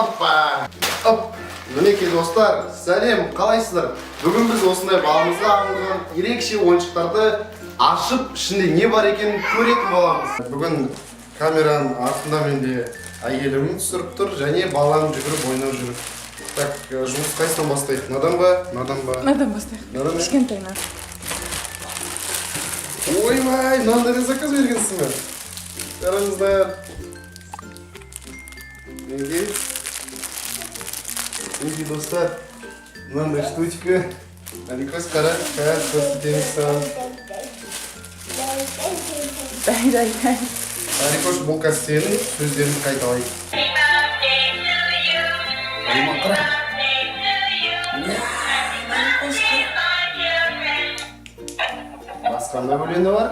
Опа! Оп! Мінекей, достар, сәлем, қалайсыздар? Бүгін біз осындай баламызға арналған ерекше ойыншықтарды ашып, ішінде не бар екенін көретін боламыз. Бүгін камераның артында менде әйелім түсіріп тұр және балам жүгіріп ойнап жүр. Так, жұмыс қайсынан бастайық? Мынадан ба? Мынадан ба? Мынадан бастайық. Мынадан ба? Кішкентайынан. Ойбай, мынандай да заказ бергенсің бе? Қараңыздар. Мінекей. Мінекей, достар. Мынандай штучка. Аликос, қара, қазір көрсетеміз саған. Дай, дай, дай. Аликош, бұл қазір сенің сөздеріңді қайталайды. Алима, қара. Басқа қандай өлеңі бар?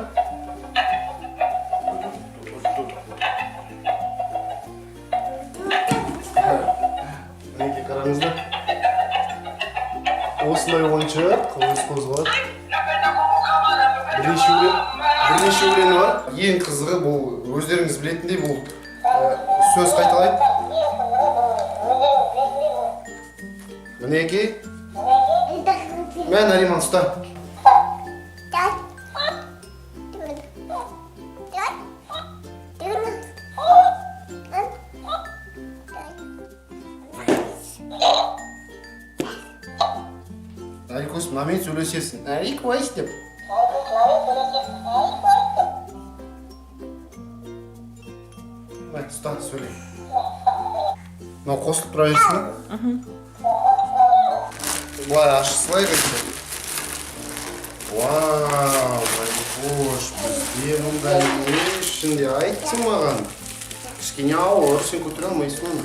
Мінекей, қараңыздар. Осындай ойыншық өз қозғалады. Бірнеше өлеңі бар. Ең қызығы, бұл өздеріңіз білетіндей, бұл сөз қайталайды. Мінекей. Мә, Нариман, ұста. Нарикос, мынамен сөйлесесің. Нарикос деп. Мә, ұста, сөйле. Мынау қосылып тұра берсін ба? Былай аша салайық енді. Вау, Нарикош, бізде мұнда не ішінде, айтшы маған. Кішкене ауыр, сен көтере алмайсың оны.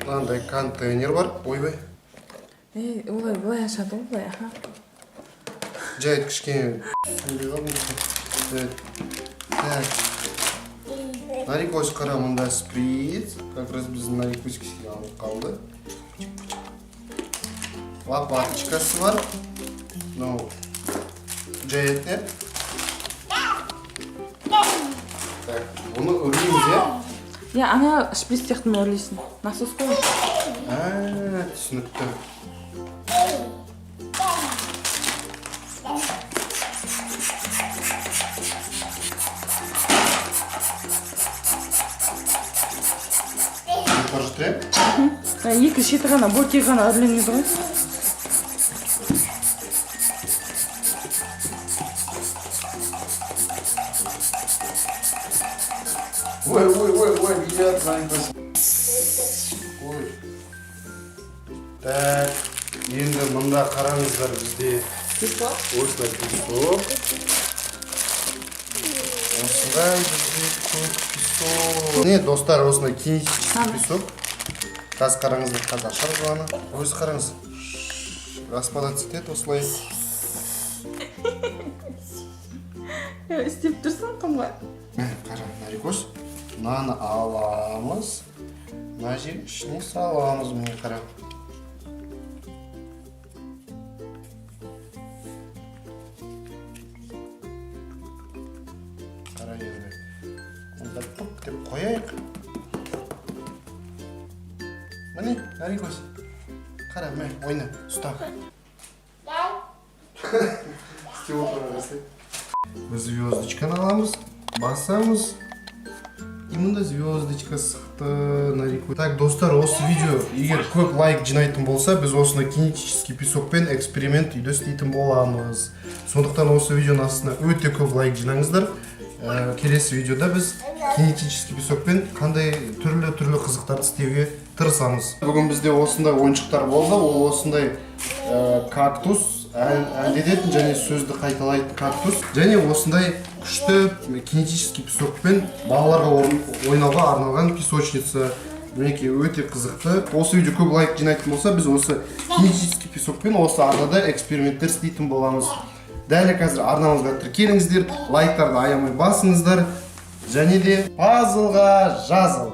Мынандай контейнер бар. Ойбай. Ей, олай былай ашады ғой, былай, аха. Жайт, кішкене түсінбей қалдым. Жарайды. Так. Нарикош, қара, мында шприц. Как раз біздің Нарикоске алып қалды. Лопаточкасы бар. Мынау жайт, не? Так, бұны үрлейміз, иә? Иә, ана шприц сияқтымен үрлейсің. Насос қой. А, түсінікті. Бара жатыр, иә? Екі шеті ғана, боки ғана үрленеді ғой. Ой, ой, ой, ой, билет, Нарикос. Ой. Так, енді мында қараңыздар, бізде Песок. Осындай песок. Осындай бізде көк песок. Не, достар, осындай кинетический песок. Қазір қараңыздар, қазір ашамыз мынаны. Өзі қараңыз. Распадаться етеді осылай. Істеп тұрсың құмға. Мә, қара, Нарикос. Мынаны аламыз. Мына жер ішіне саламыз, міне, қара. Қара енді. Мұнда пұп деп қояйық. Міне, Нарикос. Қара, мә, ойна, ұста. Істеп отырған нәрсе. Звездочканы аламыз, басамыз. И мұнда звездочка шықты, Нарико. Так, достар, осы видео егер көп лайк жинайтын болса, біз осыны кинетический песокпен эксперимент үйде істейтін боламыз. Сондықтан осы видеоның астына өте көп лайк жинаңыздар. Келесі видеода біз кинетический песокпен қандай түрлі-түрлі қызықтарды істеуге тырысамыз. Бүгін бізде осындай ойыншықтар болды. Ол осындай кактус, әндететін және сөзді қайталайтын кактус және осындай күшті кинетический песокпен балаларға ойнауға арналған песочница. Мінекей, өте қызықты. Осы видео көп лайк жинайтын болса, біз осы кинетический песокпен осы арнада эксперименттер істейтін боламыз. Дәл қазір арнамызға тіркеліңіздер, лайктарды аямай басыңыздар және де пазлға жазыл.